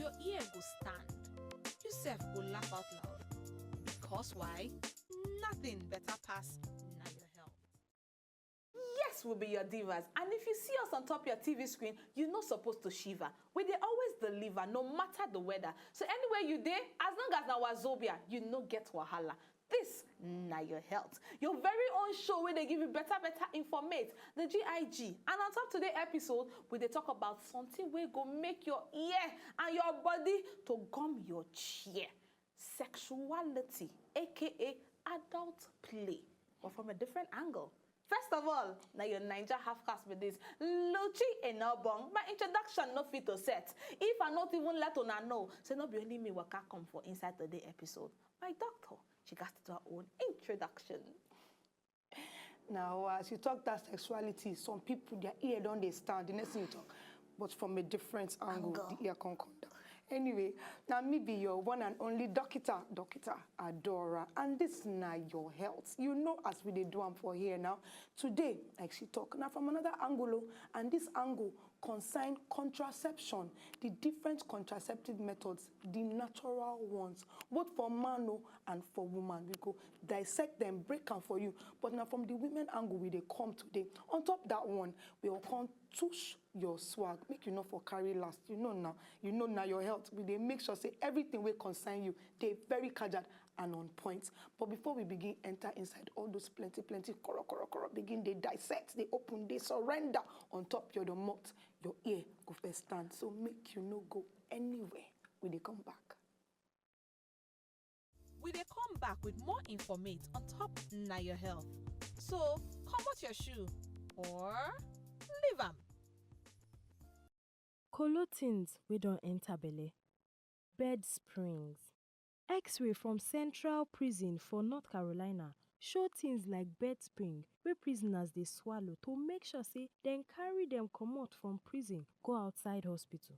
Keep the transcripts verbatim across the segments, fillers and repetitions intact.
Your ear go stand. You sef go laugh out loud. Because why? Nothing better pass na your health. Yes, we be your divas. And if you see us on top your T V screen, you no suppose to shiver. We dey always deliver, no matter the weather. So anywhere you dey, as long as na Wazobia, you no get wahala. This na your health. Your very own show wey dey give you better, better informate, the G I G. And on top today episode, we dey talk about something wey go make your ear and your body to gum your chair. Sexuality, A K A adult play, but from a different angle. First of all, na your Naija half caste be this. Luchi Enobong, my introduction no fit to set. If I not even let una know, say no be only me waka come for inside today episode. My doctor, she got to do her own introduction. Now, as you talk that sexuality, some people, their ear don dey stand. The next thing you talk, but from a different angle, Angle. The ear can come down. Anyway, now me be your one and only doctor, Doctor Adora, and this na your health. You know, as we dey do am for here now. Today, like she talk, now from another angle, oh, and this angle concern contraception, the different contraceptive methods, the natural ones, both for man, oh, and for woman. We go dissect them, break am for you. But now from the women angle, we dey come today. On top that one, we will come touch your swag, make you not for carry last. You know now, you know now your health. We dey make sure say everything wey concern you dey very casual and on point. But before we begin enter inside all those plenty, plenty, koro, koro, koro, begin dey dissect, dey open, dey surrender on top your domot, your ear go first stand. So make you no go anywhere. We dey come back. We dey come back with more informate on top na your health. So, comot your shoe or leave am. Kolo things wey don enter belle. Bed springs. X-ray from Central Prison for North Carolina show things like bed spring wey prisoners dey swallow to make sure say dem carry dem comot from prison go outside hospital.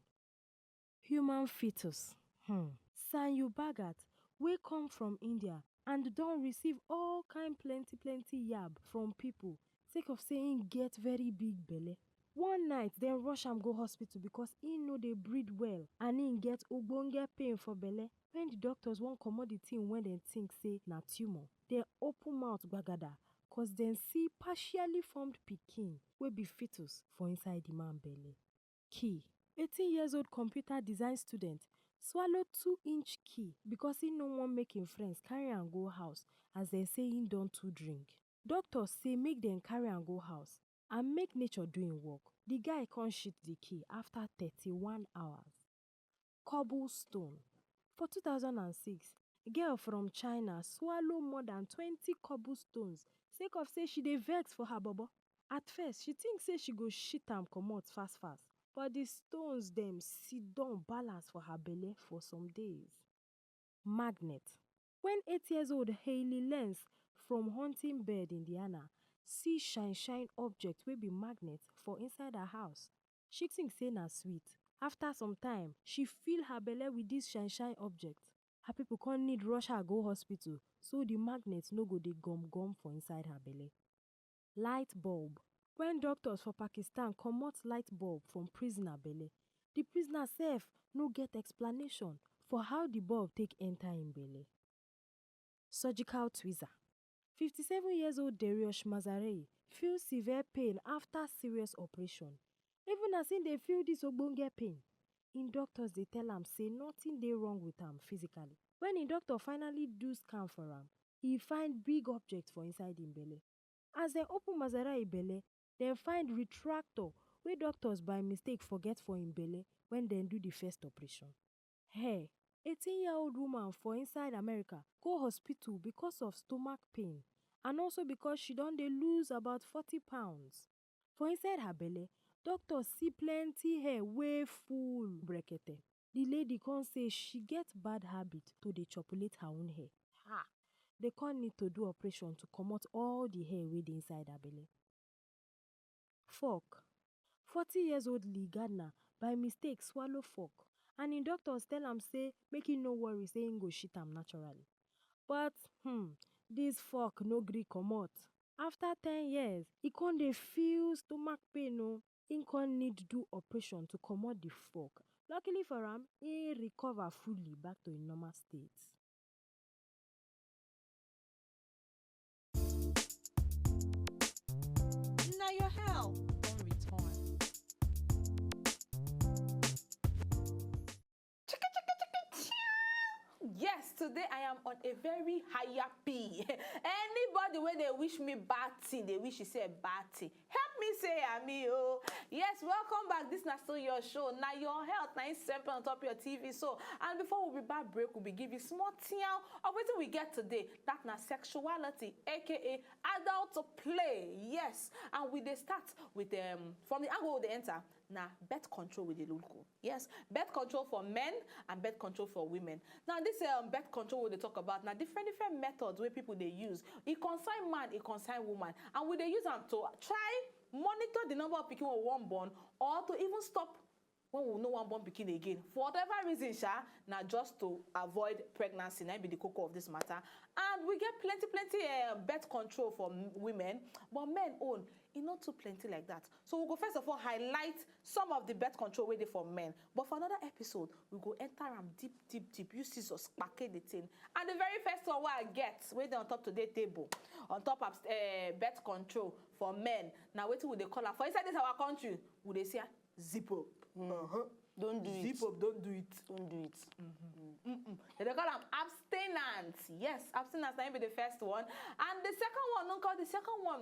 Human fetus. Hmm. Sanyu Bhagat, wey come from India and don receive all kind plenty plenty yab from people sake of say im get very big belle. One night, dem rush am go hospital because im no dey breathe well and im get ogbonge pain for belle. When the doctors wan comot the thing wey dem think say na tumor, dem open mouth gbagada cause dem see partially formed pikin wey be fetus for inside the man belle. Key. Eighteen years old computer design student swallow two inch key because he no wan make im friends carry am go house as dem say he don too drink. Doctors say make dem carry am go house and make nature do im work. The guy come shit the key after thirty-one hours. Cobblestone. For two thousand and six, girl from China swallow more than twenty cobblestones sake of say she dey vex for her bobo. At first, she think say she go shit am comot fast fast, but the stones dem sit down balance for her belle for some days. Magnet. When eight years old Hailey Lenz from Hunting Bed, Indiana, see shine shine object wey be magnet for inside her house, she think say na sweet. After some time, she fill her belle with this shine shine object. Her people come need rush her go hospital so the magnet no go dey gum gum for inside her belle. Light bulb. When doctors for Pakistan comot light bulb from prisoner belle, the prisoner sef no get explanation for how the bulb take enter im belle. Surgical tweezer. Fifty-seven years old Dariush Mazarei feel severe pain after serious operation. Even as im dey feel this ogbonge pain, im doctors dey tell am say nothing dey wrong with am physically. When im doctor finally do scan for am, e find big object for inside im belle. As dem open Mazarei belle, dem find retractor wey doctors by mistake forget for im belle when dem do the first operation. Hey, eighteen year old woman for inside America go hospital because of stomach pain and also because she don dey lose about forty pounds. For inside her belle, doctors see plenty hair wey full brekete. The lady come say she get bad habit to dey chopulate her own hair. Ha! They come need to do operation to comot all the hair wey dey inside her belle. Fork. Forty years old Lee Gardner by mistake swallow fork and im doctors tell am say make im no worry say im go shit am naturally. But hmm, this fork no gree comot. After ten years, e come dey feel stomach pain o. Im come need do operation to comot the fork Luckily for am, he recover fully back to im normal state. Na your health don return. Chicka, chicka, chicka, chow. Yes, today I am on a very higher P. Anybody wey dey wish me bad thing, dey wish you say bad thing. Help me say ami o. Yes, welcome back. This na still your show. Na your health, na im sempe on top your T V. So, and before we be back break, we be give you small tian of wetin we get today. That na sexuality, A K A adult play. Yes, and we dey start with um, from the angle we dey enter. Na birth control we dey look o. Yes, birth control for men and birth control for women. Now this um, birth control we dey talk about na different different methods wey people dey use. E concern man, e concern woman, and we dey use am to try monitor the number of pikin wey we wan born, or to even stop when we no wan born pikin again for whatever reason sha. Na just to avoid pregnancy na im be the koko of this matter. And we get plenty plenty uh, birth control for m- women, but men own e no too plenty like that. So we go first of all highlight some of the birth control wey dey for men, but for another episode we go enter am deep deep deep. You scissors kpake the thing. And the very first one wey I get wey dey on top today table, on top of uh, birth control for men, na wetin we dey call am for inside this our country, we dey say am zip up. Uh-huh. Don't do it. Zip up, don't do it. Don't do it. Mm-mm. They dey call am abstinence. Yes, abstinence na im be the first one. And the second one, no call the second one.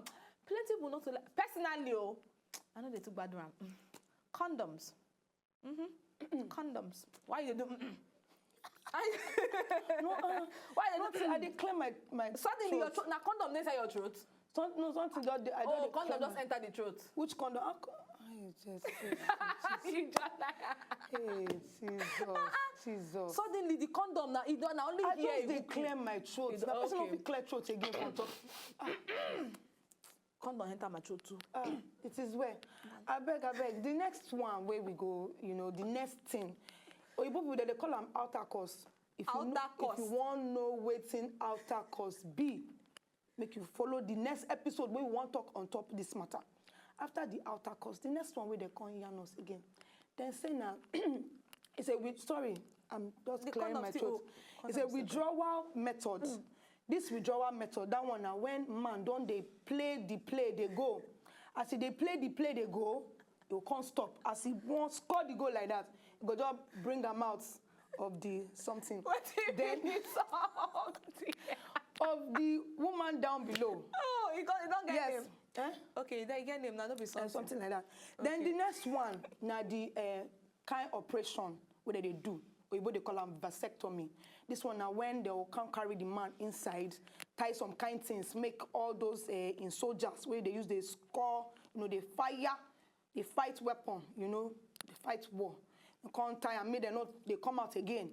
Plenty people no too like. Personally, oh, I no dey too gbadun am. Mm. Condoms. Mm-hmm. Condoms. Why you do? Mm-mm? I, No, uh, why you no, do? I dey clear my my. Suddenly, your throat. Throat, na condom dey inside your throat. Some, no, something just dey. I don Oh, dey condom clear just my- enter the throat. Which condom? Ah, co- Ay, Jesus. You just like Hey, Jesus, Jesus. Suddenly, the condom na e don na only I here just e dey go- clear my throat. It's Na person no okay. Fit clear throat again for talk. Condom enter my throat too. Ah, it is well. Abeg, abeg. The next one wey we go, you know, the next thing. Oyibo people dey dey call am outer course. If you know, Outer if you course. Wan know wetin outer course be, make you follow the next episode wey we wan talk on top this matter. After the outer course, the next one wey dem come yarn us again, dem say na it's a with sorry, I'm just The clearing condom my still throat. oh, It's a condom still. Withdrawal method. This withdrawal method, that one na when man don dey play the play dey go. As e dey play the play dey go, e go come stop. As e wan score the goal like that, e go just bring am out of the something. Wetin Then be the something? Of the woman down below. Oh, you don you don get Yes. Name. Eh? Okay, you don get name na no be And something. Something like that. Then Okay. The next one na the uh, kind operation wey dem dey do. Oyibo dey call am vasectomy. This one na when dem go come carry the man inside, tie some kind things, make all those uh, in soldiers wey dey use dey score, you know, dey fire, dey fight weapon, you know, dey fight war. Dem come tie am make dem no dey come out again.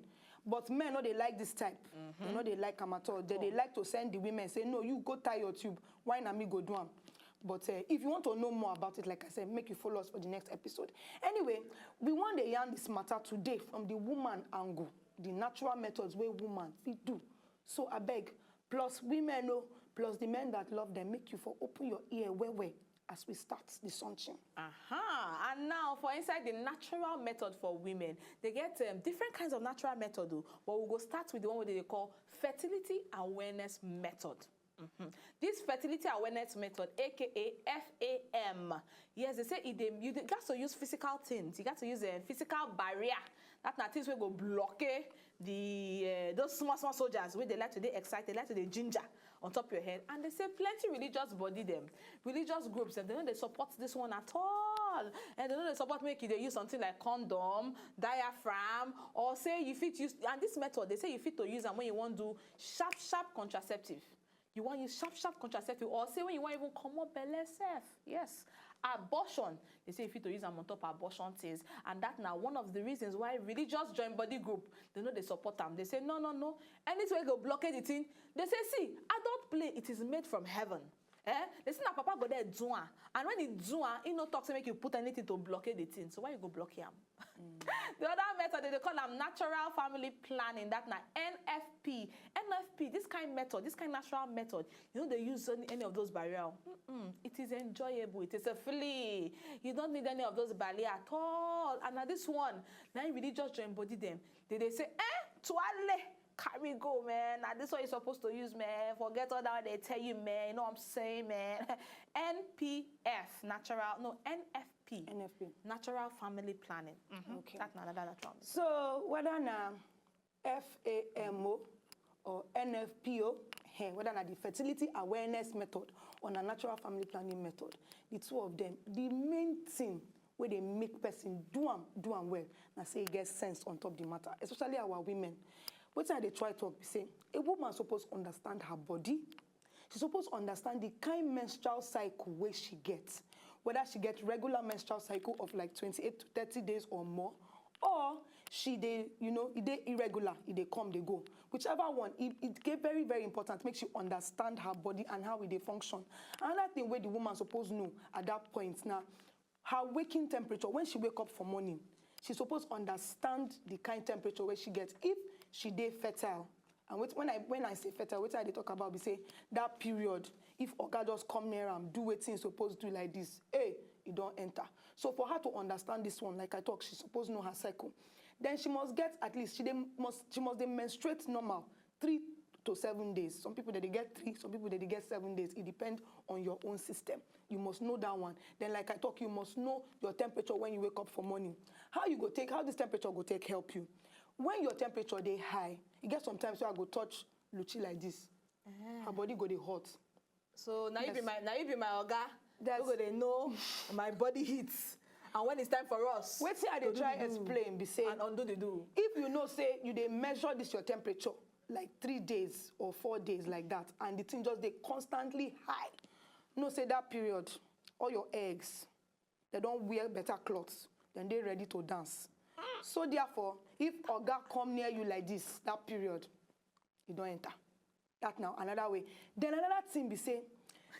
But men no dey like this type. Dem no dey like am at all. Dem dey like to send the women say, no, you go tie your tube. Why na me go do am? But uh, if you want to know more about it, like I said, make you follow us for the next episode. Anyway, we wan dey yarn this matter today from the woman angle, the natural methods wey woman fit do. So abeg, plus women o, plus the men that love them, make you for open your ear well well as we start the something. Aha! And now for inside the natural method for women, they get um, different kinds of natural method o. But we go start with the one wey dem dey call fertility awareness method. Mhm. This fertility awareness method, A K A F A M, yes, they say e dey you dey- gats to use physical things, you gats to use a physical barrier. That na things wey go blockade the uh, those small small soldiers wey dey like to dey excited, like to dey ginger on top your head. And they say plenty religious body dem, religious groups dem, they no dey support this one at all. And they no dey support make you dey use something like condom, diaphragm, or say you fit use and this method they say you fit to use am when you wan do sharp sharp contraceptive. You wan use sharp sharp contraceptive or say when you wan even comot belle sef. Yes. Abortion, they say you fit to use am on top abortion things, and that na one of the reasons why religious join body group they no dey support am. They say no no no, anything wey go blockade the thing. They say see, adult play it is made from heaven. Eh? They say na papa go there do am. And when he do am, he no talk say make you put anything to blockade the thing. So why you go block him? The other method, they call am natural family planning. That na N F P. N F P, this kind method, this kind natural method, you know they use any, any of those barrier. Mm-mm. It is enjoyable. It is a free. You don't need any of those barrier at all. And now this one, now you really just join body them. They, they say, eh, tuale, carry go, man. Now this one you're supposed to use, man. Forget all that they tell you, man. You know what I'm saying, man? N P F, natural, no, N F P. N F P. Natural family planning. Mhm. Okay. That's another natural. So whether na F A M O or N F P O, eh, whether na the fertility awareness method or na natural family planning method, the two of them, the main thing where they make person do am, do am well, na say e get sense on top the matter, especially our women. Wetin I dey try talk be say a woman suppose understand her body. She suppose understand the kind menstrual cycle wey she get, whether she get regular menstrual cycle of like twenty-eight to thirty days or more, or she dey, you know, e dey irregular, e dey come, dey go. Whichever one, e, e dey very, very important make she understand her body and how e dey function. Another thing wey the woman suppose know at that point na her waking temperature. When she wake up for morning, she suppose understand the kind temperature wey she get. If she dey fertile, and wait, when I, when I say fertile, wetin I dey talk about be say that period, if oga just come near am, do wetin e suppose do like this, hey, e don enter. So for her to understand this one, like I talk, she suppose know her cycle. Then she must get at least, she dey must, she must dey menstruate normal three to seven days. Some people dey get three, some people dey get seven days. It depends on your own system. You must know that one. Then, like I talk, you must know your temperature when you wake up for morning. How you go take, how this temperature go take help you? When your temperature dey high, e get sometimes wey I go touch Luchi like this. Her body go dey hot. So now you be Yes. my, now you be my oga. That's Who go dey know my body heat and when it's time for us Wetin I dey to do try the do explain be say and undo the do. If you know say you dey measure this your temperature like three days or four days like that, and the thing just dey constantly high, know say that period, all your eggs, they don wear better clothes, then they ready to dance. So therefore, if oga come near you like this, that period, you don enter. That now another way. Then another thing be say,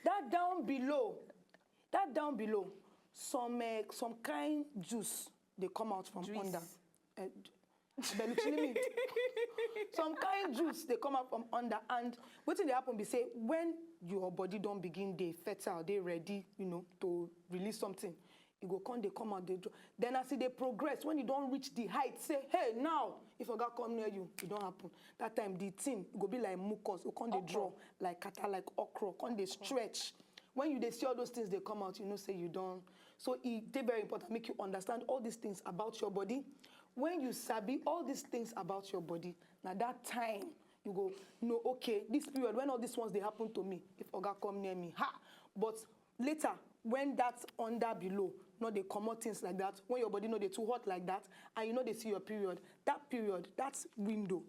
that down below, that down below, some, eh, some kind juice dey come out from Juice. under. Eh, Beluchini me. Some kind juice dey come out from under, and wetin dey happen be say when your body don begin dey fertile, dey ready, you know, to release something, e go come dey come out dey draw. Then as e dey progress, when e don reach the height, say, hey, now if oga come near you, e don happen. That time the thing go be like mucus, e go come dey draw like kata, like okra, come dey stretch. When you dey see all those things dey come out, you know say you don. So e dey very important make you understand all these things about your body. When you sabi all these things about your body, na that time you go know, okay, this period when all these ones dey happen to me, if oga come near me, ha. But later, when that under below no dey comot things like that, when your body no dey too hot like that, and you no dey see your period, that period, that window,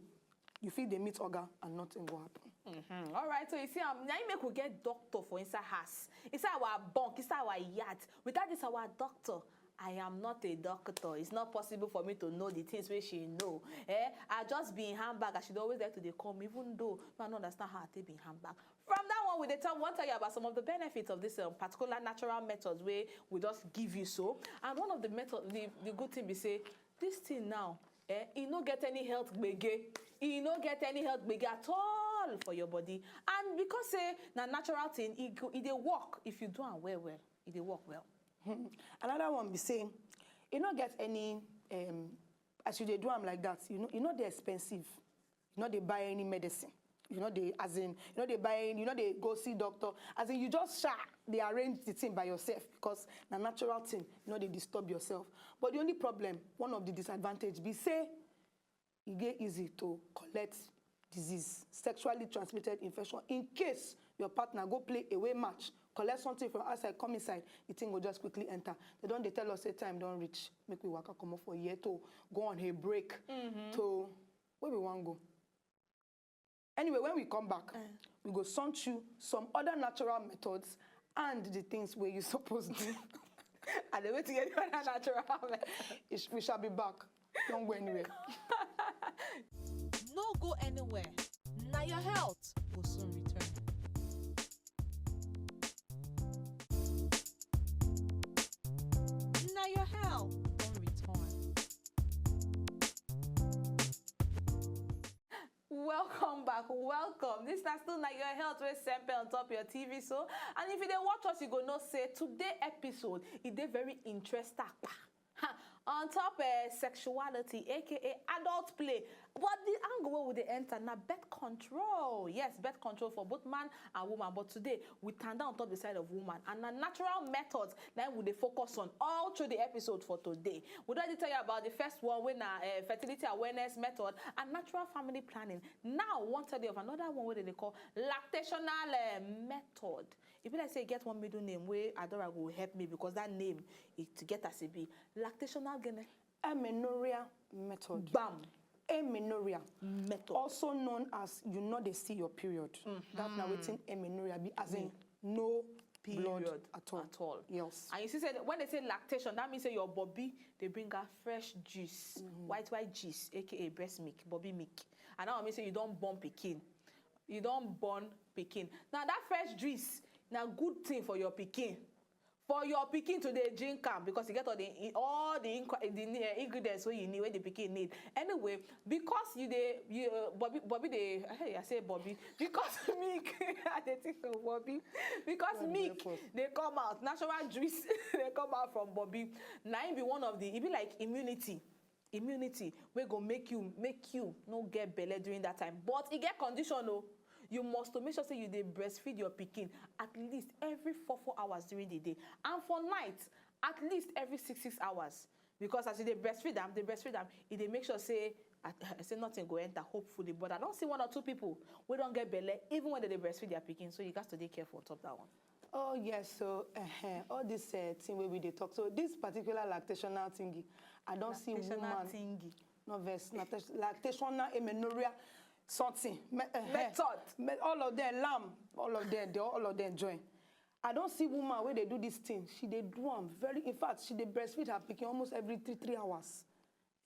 you fit dey meet oga and nothing go happen. Mhm. All right, so you see, um, now you make we get doctor for inside house, inside our bunk, inside our yard. Without this, our doctor, I am not a doctor. It's not possible for me to know the things wey she know. Eh? I just be in handbag, as she dey always like to dey call me, even though I no understand how I take be in handbag. From that one, we dey tell, we wan tell you about some of the benefits of this, um, particular natural methods wey we just give you so. And one of the method, the, the good thing be say, this thing now, eh, e no get any health gbege. E no get any health gbege at all for your body. And because say na natural thing, e go, e dey work if you do am well well. E dey work well. Hmm. Another one be say, e no get any, um, as you dey do am like that, you know, e no dey expensive. You no dey buy any medicine. You no dey, as in, you no dey buy any, you no dey go see doctor. As in, you just sha dey arrange the thing by yourself because na natural thing. You no dey disturb yourself. But the only problem, one of the disadvantage be say, e dey easy to collect disease, sexually transmitted infection, in case your partner go play away match, collect something from outside, come inside, the thing go just quickly enter. They don dey tell us say time don reach, make we waka comot for here to go on a break. Mm-hmm. To where we wan go? Anyway, when we come back, we go send you some other natural methods and the things where you suppose do. And the way to get other natural methods. Ish-, we shall be back. Don't go anywhere. No go anywhere. Now your health will soon return. Welcome back, welcome. This na still na your health wey sempe on top your T V so. And if you dey watch us, you go know say today episode e dey very interesting. Ha, on top uh, sexuality, aka adult play. But the angle where we dey enter na birth control. Yes, birth control for both man and woman. But today we stand down on top the side of woman and na natural methods na we dey focus on all through the episode for today. We don already tell you about the first one, wey na uh, fertility awareness method and natural family planning. Now we wan tell you of another one wey dem dey call lactational uh, method. E be like say e get one middle name wey Adora go help me because that name it get as e be. Lactational gene. Amenorrhea method. Bam. Amenorrhea, Method. Also known as you no dey see your period. That na wetin amenorrhea be, as in no blood Period at all. at all. Yes. And you see, say when they say lactation, that means say your bobby they bring out fresh juice, white white juice, aka breast milk, bobby milk. And that one means say you don born pikin, you don born pikin. Now that fresh juice na good thing for your pikin. For your pikin to dey drink am because e get all the in- all the, inqu- the uh, ingredients wey you need, wey the pikin need. Anyway, because you dey you uh, bobby bobby dey hey I say bobby because milk I dey think of bobby because God milk help us. dey come out, natural juice dey come out from bobby. Na im be one of the e be like immunity, immunity wey go make you make you no get belle during that time. But e get condition o. You must to make sure say you dey breastfeed your pikin at least every four four hours during the day, and for night at least every six six hours. Because as you dey breastfeed am, dey breastfeed am, e dey make sure say I say nothing go enter, hopefully. But I don see one or two people wey don get belle even when dem dey breastfeed their pikin, so you gats to dey careful on top that one. Oh yes, so uh, all this uh, thing wey we dey talk. So this particular lactational thingy, I don see Lactational woman. Thingy. No vex, lactation- lactational amenorrhea something. Me- uh, Method. Me- all of them lamb, all of them, they all of them join. I don see woman wey dey do this thing. She dey do am very. In fact, she dey breastfeed her pikin almost every three three hours.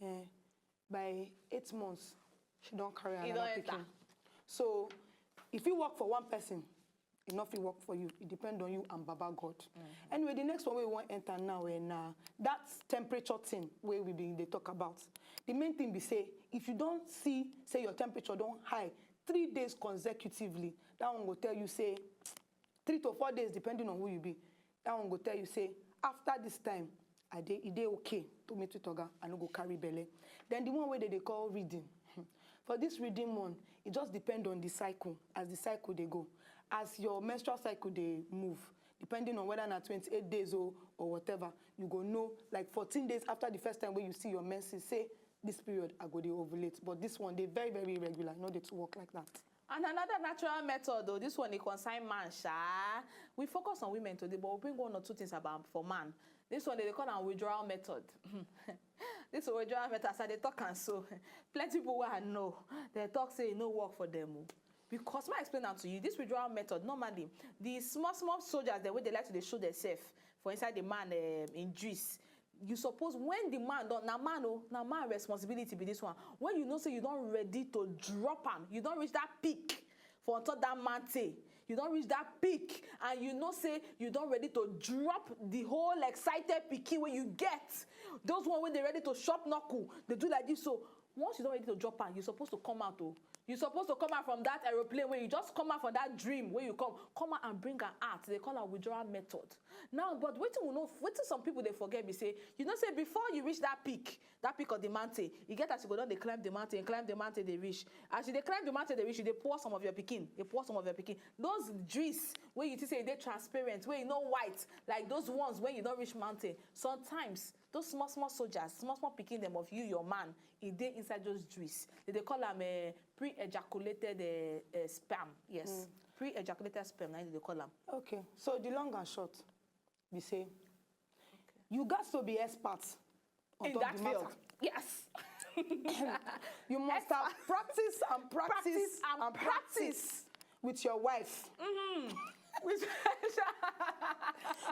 Eh, by eight months, she don carry E another don enter. pikin. So, if you work for one person, e no fit work for you. It depend on you and Baba God. Anyway, the next one wey we wan enter now eh, na that temperature thing wey we bin dey talk about. The main thing be say if you don see say your temperature don high three days consecutively, that one go tell you say three to four days depending on who you be, that one go tell you say after this time I dey e dey okay to meet with oga, I no go carry belle. Then the one wey dem dey call reading, for this reading one, e just depend on the cycle, as the cycle dey go, as your menstrual cycle dey move, depending on whether na twenty-eight days o or whatever, you go know like fourteen days after the first time wey you see your menses say this period I go dey ovulate, but this one dey very very irregular, e no dey too work like that. And another natural method though, this one dey concern man sha. We focus on women today, but we bring one or two things about for man. This one they dey call am withdrawal method. This withdrawal method, as I dey talk am so, plenty people wey I know, they talk say e no work for them o. Because my explain am to you, this withdrawal method normally, the small small soldiers dem wey dey like to dey show themselves for inside the man um, in juice, you suppose when the man don na man o na man responsibility be this one. When you know say you don ready to drop am, you don reach that peak for on top that mountain, you don reach that peak, and you know say you don ready to drop the whole excited pikin wey you get, those one wey dey ready to chop knuckle dey do like this. So once you don ready to drop am, you suppose to come out o. You suppose to come out from that aeroplane wey you just come out from that dream wey you come come out and bring am out. They call am withdrawal method. Now, but wetin we know, wetin some people dey forget be say, you know say before you reach that peak, that peak of the mountain, you get as you go don dey climb the mountain, climb the mountain dey reach. As you dey climb the mountain dey reach, you dey pour some of your pikin, dey pour some of your pikin. Those juice wey you think say e dey transparent, wey e no white like those ones when you don reach mountain, sometimes those small small soldiers, small small pikin dem of you, your man, e dey inside those juice. They dey call am uh, pre-ejaculated uh, uh, sperm. Yes, mm. Pre-ejaculated sperm na im they dey call am. Okay, so the long and short be say you gats to be expert on In top that the matter. Field. Yes. You must have practice and practice, Practice and and practice practice. With your wife. Which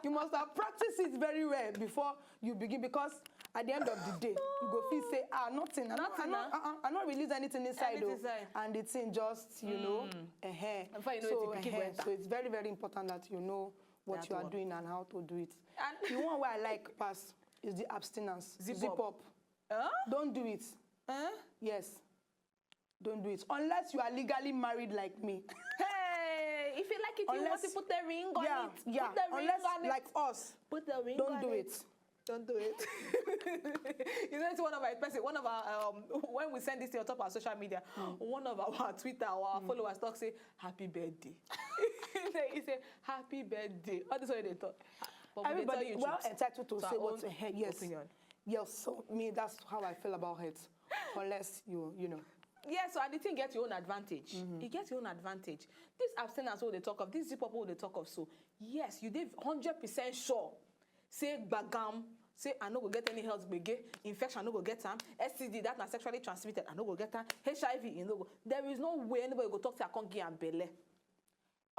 You must have practiced it very well before you begin, because at the end of the day you go feel say ah nothing, I no, I Nothing, no, ah. uh-uh, I no release anything inside Anything o, inside. And the thing just you know. Uh-huh. Before you know So, it, the pikin go uh-huh, enter. So it's very very important that you know what That you are one. Doing and how to do it. And The one wey I like pass is the abstinence. Zip Zip up. Up. Huh? Don't do it. Huh? Yes. Don't do it unless you are legally married like me. Hey, if you like it, you want to Unless- put the ring on Yeah, it. yeah. Put the ring Unless on it. Like us, Put the ring don't on do it. It. Don't do it. You know, it's one of my person, one of our um, when we send this thing on top of our social media, one of our Twitter or our followers talk say happy birthday. They say happy birthday. All this way they talk. But we dey tell Everybody, you we're all truth. entitled to To say our what own the heck. Yes. Opinion. Yes. So me, that's how I feel about it. Unless you, you know. Yes, so and the thing gets your own advantage. You get your own advantage. This abstinence wey we dey talk of, this zip up wey we dey talk of, so yes, you dey hundred percent sure. Say gbagam, say I no go get any health gbege, infection I no go get am, S T D, that na sexually transmitted, I no go get am, H I V, you no go. There is no way anybody go talk say I can't get am belle.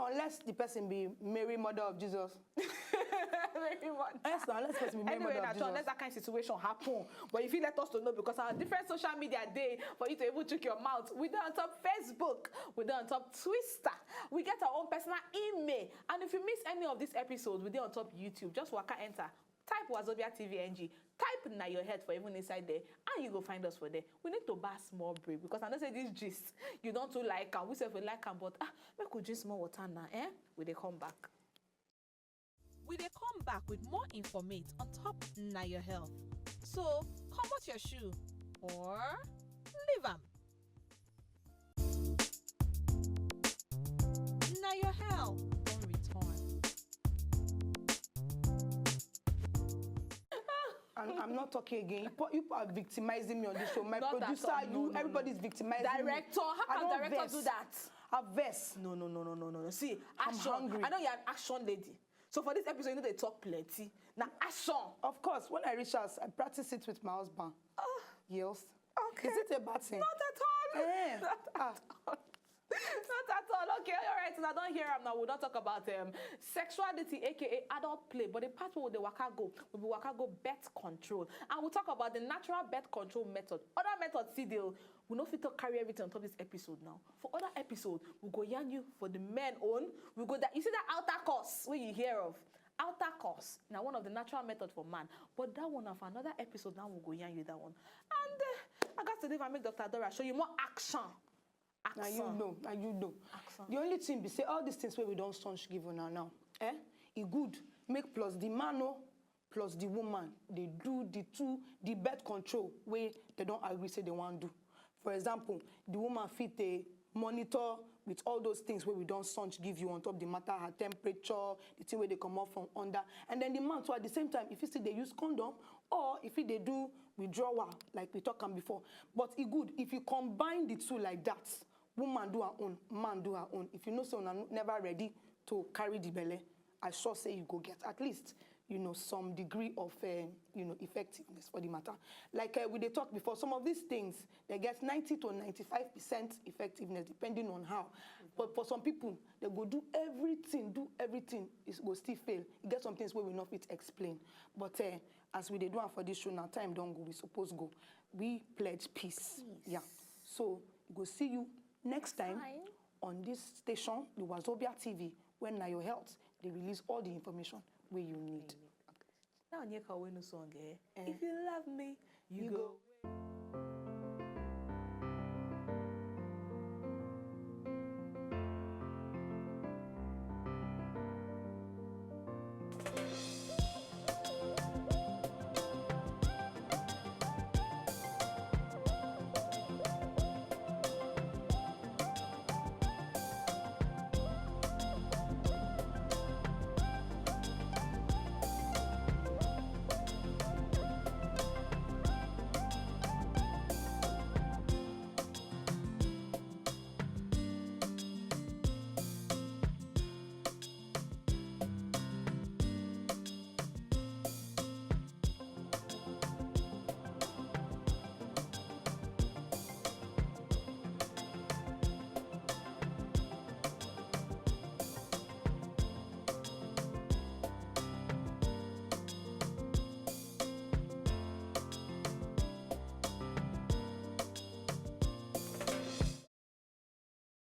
Unless the person be Mary, mother of Jesus. Very much. Yes, now unless person be Mary, Anyway, mother na of sure, Jesus. Unless that kind of situation happen, but if you let us to know, because our different social media day for you to even chook your mouth. We dey on top Facebook, we dey on top Twitter, we get our own personal email, and if you miss any of these episodes, we dey on top YouTube. Just waka enter, type Wazobia T V N G, type na your head for even inside there, and you go find us for there. We need to buy small break because I know say this gist you don't too like am. We say we like am, but ah, make we drink small water now, eh? We dey come back. We dey come back with more informate on top na your health. So comot your shoe or leave am. Na your health don return. I'm, I'm not talking again. You po- you are victimizing me on this show. My Not at producer, all. you, No, no, no. Everybody's victimizing me. Director, how I can don't director vex. Do that? I vex. No, no, no, no, no, no, no. See, I'm action. Hungry. I know you're an action lady. So for this episode, you know they talk plenty. Now action. Of course, when I reach house, I practice it with my husband. Yes. Okay. Is it a bad thing? Not at all. Eh. Not at Ah. all. Not at all. Okay, all right. So I don't hear him now. We don't talk about um, sexuality, aka adult play. But the part where the waka go, we be waka go birth control, and we'll talk about the natural birth control method. Other methods, see, they we no fit to carry everything on top this episode now. For other episode, we go yarn you for the men own. We go that you see that outer course where you hear of. Outer course now one of the natural method for man, but that one na for another episode now we go yarn you that one. And uh, I got to leave and make Doctor Dora show you more action. Now you know, now you know. Action. The only thing be say all these things where we don't staunch give una now. Eh? E good. Make plus the man, no, plus the woman. They do the two, the birth control where they don't agree say they want do. For example, the woman fit a monitor with all those things where we don't staunch give you on top the matter, her temperature, the thing where they come off from under. And then the man too at the same time, if he see they use condom or if he they do withdrawal, like we talk am before. But e good if you combine the two like that, woman do her own, man do her own. If you know say una never ready to carry the belle, I sure say you go get at least you know some degree of uh, you know effectiveness for the matter. Like uh, we dey talk before, some of these things they get ninety to ninety-five percent effectiveness depending on how. But for some people, they go do everything, do everything, it go still fail. E get some things where we not fit explain. But uh, as we dey do am for this show now, time don't go, we suppose go. We pledge peace. Yeah. So we go see you next time Fine. On this station, the Wazobia T V, when na your health, they release all the information where you need. Now Onyeka Owenu song, eh? Eh. If you love me, you, You go.